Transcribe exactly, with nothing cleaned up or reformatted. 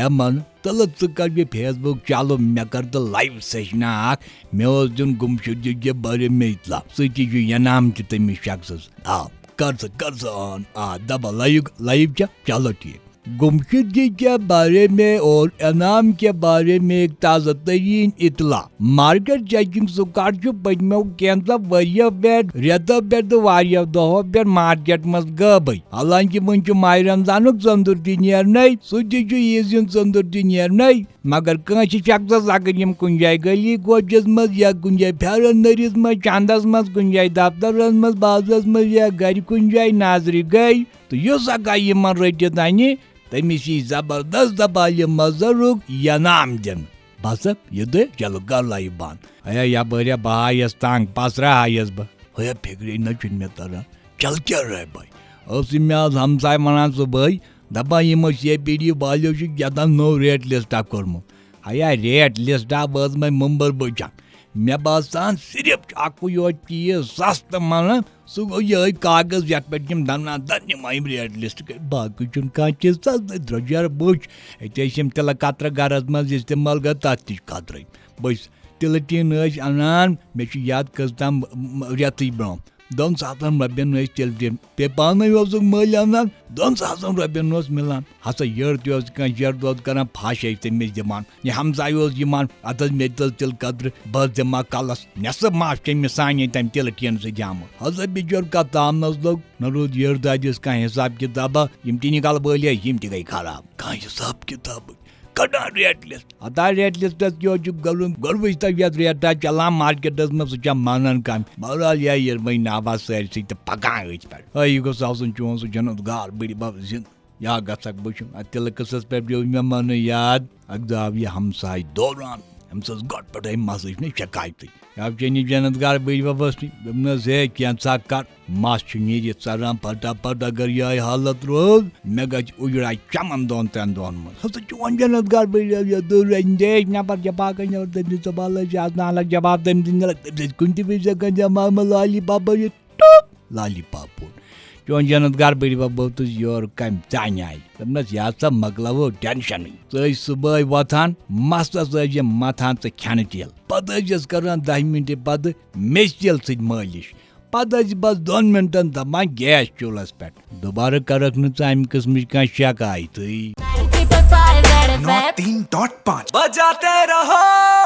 یِمن تہٕ ژٕ کر یہِ فیس بُک چالو، مےٚ کر تہٕ لایو سیشنا اکھ۔ مےٚ اوس دیُن گمشدگی کے بارے میں اطلاع۔ سُہ تہِ چھُ ینام تہِ تٔمِس شخصس۔ آ، کر ژٕ، کر ژٕ آن۔ آ، دبا لایو، لایو چھا؟ چلو ٹھیک۔ گمشدگی کے بارے میں اور انعام کے بارے میں ایک تازہ ترین اطلاع۔ مارکیٹ چیکنگ سکاڈ چھُ پٔتمیو کینٛژو ؤرۍیو پٮ۪ٹھ، رٮ۪تو پٮ۪ٹھ تہٕ واریاہو دۄہو پٮ۪ٹھ مارکیٹ منٛز غٲبٕے۔ حالانکہ وۄنۍ چھُ ماہِ رمضانُک ژٔنٛدُر تہِ نیرنَے، سُہ تہِ چھُ عیٖذ ہُنٛد ژٔنٛدُر تہِ نیرنَے۔ مگر کٲنٛسہِ شخصس اگر یِم کُنہِ جایہِ گلی کوچس منٛز یا کُنہِ جایہِ پھیرن نٔرِس منٛز، چندس منٛز، کُنہِ جایہِ دفترس منٛز، بازرس منٛز یا گرِ کُنہِ جایہِ نظرِ گٔے، تہٕ یُس اکا یِمن رٔٹِتھ انہِ، تٔمِس یی زبردست دبالہِ مزرُک ینام دِنہٕ۔ بس، یہِ دٔے، چلو، کر لایو بند۔ ہے، یپٲرۍ ہا بہٕ آیس تنگ، پسرٕ آیس بہٕ۔ ہے، فکرے نہ چھُنہٕ مےٚ تران، چل کیٛاہ رہے بھائی؟ ٲسٕے مےٚ آز ہمساے ونان صبحٲے، دپان یِمو سی پی ڈی والیو چھُ کیٛاہ تام نوٚو ریٹ لسٹا کوٚرمُت۔ ہیا، ریٹ لسٹا وٲژ مےٚ مُمبر بٕچھان۔ مےٚ باسان صرف چھُ اکُے یوت چیٖز سستہٕ ملان، سُہ گوٚو یِہوٚے کاغذ یتھ پٮ۪ٹھ یِم دنان دن یِم یِم ریٹ لسٹ کٔرۍ۔ باقٕے چھُنہٕ کانٛہہ چیٖز سستہٕ، درٛۄجر بوٚچھ۔ أتی ٲسۍ یِم تِلہٕ قطرٕ گرس منٛز استعمال گژھان، تتھ تہِ چھُ قطرٕے۔ بہٕ چھُس تِلہٕ ٹیٖن ٲسۍ انان، مےٚ چھُ یاد کٔژ تام م-، رٮ۪تٕے برٛونٛہہ۔ دۄن ساسن رۄپین ٲسۍ تِلہٕ ٹیٖن۔ بیٚیہِ پانے اوسُکھ مٔلۍ انان، دۄن ساسن رۄپین اوس مِلان۔ ہسا یٔر تہِ اوس کانٛہہ یٔر دۄد کران، پھش ٲسۍ تٔمِس دِوان۔ یہِ ہمسایہِ اوس یِوان، اتھ ٲس مےٚ تہِ تِلہٕ قطرٕ، بہٕ ٲسۍ دِوان کلس۔ نٮ۪صٕف معاف چھےٚ مےٚ سانہِ تمہِ تِلہٕ ٹیٖنہٕ سۭتۍ آمُت۔ ہسا بِچور کتھ تامنس لوٚگ، نہ روٗد یٔر دادِس کانٛہہ حساب کتابا۔ یِم ٹیٖنہِ کلہٕ وٲلۍ ٲسۍ، یِم تہِ گٔے خراب۔ کانٛہہ حساب کتابٕے۔ کڑان ریٹ لسٹ۔ ہتا ریٹ لسٹس کیٛاہ چھُ کرُن؟ گۄڈٕ وٕچھ تو یتھ ریٹا چلان مارکیٹس منٛز، سُہ چھا مانان کانٛہہ؟ بہرحال، یا ییٚلہِ وۄنۍ ناوا سٲرسٕے تہٕ پکان أتھۍ پٮ۪ٹھ۔ ہے، یہِ گوٚژھ آسُن چون سُہ جنت گار بٔڈِ بب زِنٛدٕ۔ یا گژھکھ بہٕ وٕچھُن، اتھ تِلہٕ قٕصس پٮ۪ٹھ پیوٚو مےٚ منہٕ یاد۔ اکہِ دۄہ آو یہِ ہمساے دوران، أمِس ٲس گۄڈٕ پٮ۪ٹھے مسٕچ نہٕ شکایتٕے۔ یا چٲنِس جنت گار بٔڈِ ببس نِش، دوٚپنس، ہے، کینٛژھا کر۔ مَس چھُ نیٖرِتھ ژَلان پھٹا پھٹ، اگر یِہوٚے حالت روٗز، مےٚ گژھِ اُجڑا چَمَن دۄن ترٛٮ۪ن دۄہَن منٛز۔ ہسا چون جنت گار بٔڈۍ بب یَتھ دٔر رنٛدیش نفر جفا کَنہِ اور تٔمۍ سٕنٛز سوال ٲسۍ آسان الگ جواب تٔمۍ سٕنٛدِ الگ، تٔمۍ سٕنٛدِ کُنہِ تہِ وِزِ ہٮ۪کان جمع مہ لالی پاپا یہِ ٹوٚپ لالی پاپُن۔ چون جنت گار بٔڈۍ بب ووتُس یورٕ کَمہِ ژانہِ آیہِ۔ دوٚپنَس، یہِ ہسا مۄکلاوو ٹٮ۪نشَنٕے۔ ژٕ ٲسۍ صُبحٲے وۄتھان، مَستَس ٲسۍ یہِ مَتھان ژٕ کھٮ۪نہٕ تیٖل۔ پَتہٕ ٲسِس کَران دَہہِ مِنٹہِ پَتہٕ میٚژِ تیٖل سۭتۍ مٲلِش۔ پتہٕ ٲسۍ بس دۄن منٹن دپان گیس چولس پٮ۪ٹھ۔ دوبارٕ کرکھ نہٕ ژٕ امہِ قٕسمٕچ کانٛہہ شکایتٕے۔ نو تین ڈاٹ پانچ بجاتے رہو۔